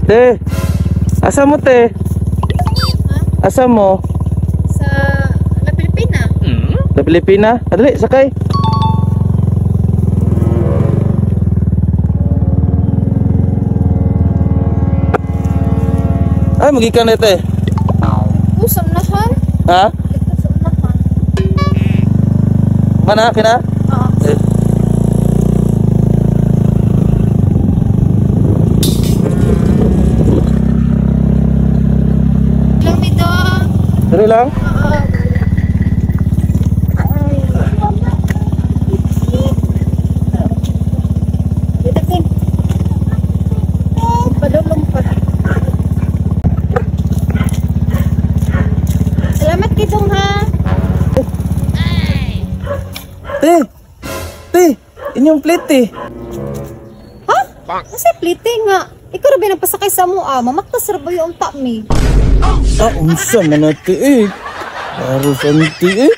Te, asa mo, te? Ha? Asa mo? Sa La Pilipina. Sa Pilipina? Adali, sakay. Ay, magikan na, te. Usam na han. Ha? Ito sa unahan. Mana, kina? Oo. Eh. Lang dito. Dali lang. Oo. Ay. Dito, Ting. Padulong pa. Salamat kitong ha. Te! Te! Inyong plate eh. Ha? Kasi plite nga. Ikaw ra ba nagpasakay sa mo ah? Mamaktas ra ba yung unta mi? Ah, unsa man na, te eh. Laro sa te eh.